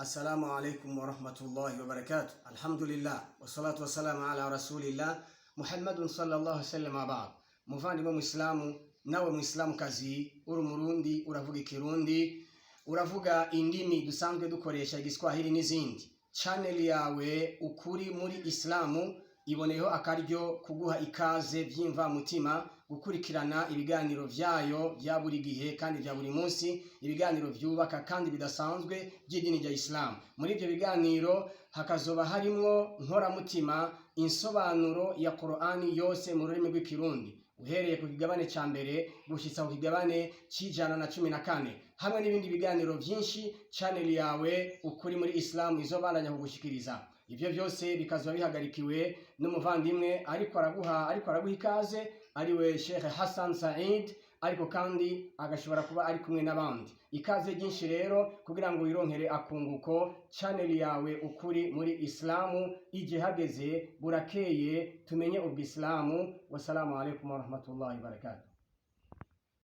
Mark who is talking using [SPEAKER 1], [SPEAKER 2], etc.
[SPEAKER 1] Assalamu alaikum warahmatullahi wabarakatuh. Alhamdulillah wassalatu wassalamu ala rasulillah Muhammadun sallallahu alaihi wasallam abad. Muvandimwe Muislamu nawe Muislamukazi, uri Umurundi, uravuga Ikirundi, uravuga indimi dusanzwe dukoresha, Igiswahili n'izindi, channel yawe Ukuri muri Islamu iboneyeho akaryo kuguha ikaze vy'imvamutima gukurikirana ibiganiro vyayo vya buri gihe kandi vya buri munsi, ibiganiro vyubaka kandi bidasanzwe by'idini rya Islam. Muri ivyo biganiro hakazoba harimwo nkoramutima, insobanuro ya Qur'ani yose mu rurimi rw'Ikirundi, uhereye ku kigabane ca mbere gushitsa ku kigabane c'114, hamwe n'ibindi biganiro vyinshi channel yawe Ukuri muri Islam izobandanya kugushikiriza. Ivyo byose bikazoba bihagarikiwe n'umuvandimwe ariko araguha ikaze, ariwe Sheikh Hassan Said, ariko kandi agashobora kuba ari kumwe n'abandi. Ikaze ryinshi rero kugira ngo wironkere akunguko. Channel yawe Ukuri muri Islamu ije hageze. Burakeye, tumenye ubwisilamu. Wassalamu alaikum warahmatullahi wabarakatuh.